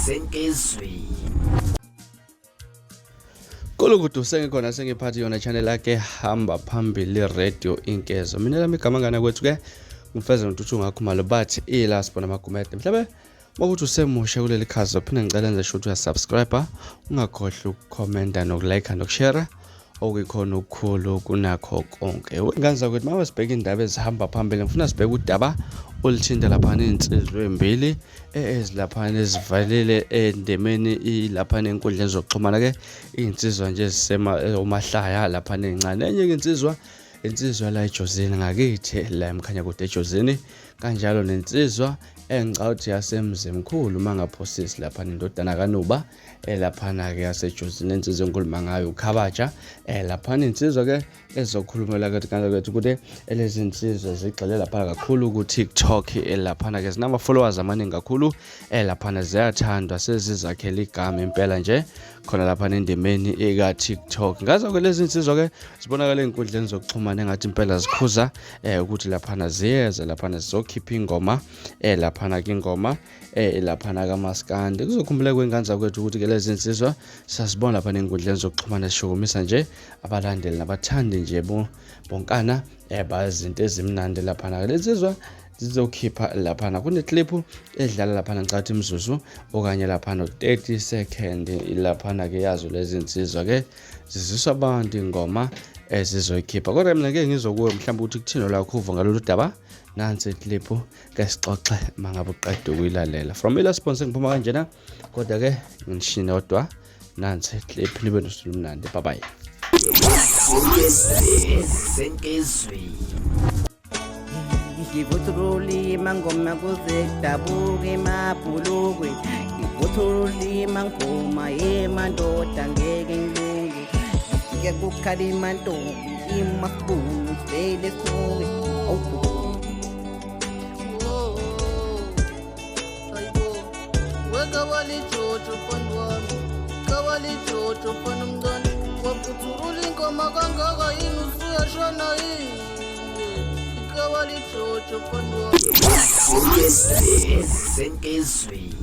Senkezweni. Kulukudu sengikhona sengiphathe yona channel yakhe hamba phambili radio inkezo. Mina lami igama ngana kwethu ke ngifeza nontuthu ngakhumalo bathi ila sibona amagumede. Mhlabe makuthi usemusha kuleli khazi uphinde ngicela enze sure ukuthi uyasubscribe ungakhohlwa ukukhomenta nokulike nokushare okuyikhona okukhulu kunakho konke. Wengane zakwethu uma sibheka indaba ezihamba phambili ngifuna sibheke udaba oluthinta laphana iy'nsizwa ey'mbili ezilaphana ezivalile endemeni ilaphana enkundleni zokuxhumana-ke iy'nsizwa nje ezisema omahlaya laphana ey'ncane enye-ke insizwa insizwa la ejozini ngakithi la emkhanyakude ejozini kanjalo nensizwa engicabanga ukuthi yasemzimkhulu uma ngaphosisi laphana indodana kanuba elaphana-ke yasejozini insizwa engikhuluma ngayo ukhabaja laphana insizwa-ke ezokhulumela kwethu ukuthi lezi nsizwa zigxile laphana kakhulu ku-tiktok laphana-ke zinama-followers amaningi kakhulu laphana ziyathandwa sezizakhela igama impela nje khona laphana endimeni eka-tiktok ngazo-ke lezi nsizwa-ke zibonakala ey'nkundleni zokuxhumana engathi impela zikhuza ukuthi laphana ziyeza laphana zizokhipha ingoma laphana-ke ingoma laphana kamaskandi kuzokhumbuleka kwey'ngane zakwethu ukuthi-ke lezi nsizwa sasibona laphana ey'nkundleni zokuxhumana zishukumisa nje abalandeli nabathandi nje bonkana bazinto ezimnandi laphana lezi nsizwa zizokhipha laphana kuneclip edlala laphana ngicathi imizuzu okanye laphana 30 second laphana-ke yazo lezi nsizwa ke ziziswa abantu ingoma ezizoyikhipha kodwa mina ngeke ngizokuwe mhlawumbe ukuthi kuthini olakho uvo ngalolu daba nansi iclip ke sixoxe mangabe uqeda ukuyilalela from ila sponsor ngiphuma kanjena kodwa ke ngishini odwa nansi iclip nibe nosuku olumnandi bye bye. Senkezweni. Ngivuthulula imangoma kuze kudabuke emabhulukwe ngivuthulula imangoma yemandoda ngeke ngilunge ngifike kukhala imantombi imasibunu sivele sinuke awubhuku. Wekabalijojo mfana omncane waphuthurula ingoma kangaka yini usuyashona yini ikabalijojo mfana wami. Senkezweni.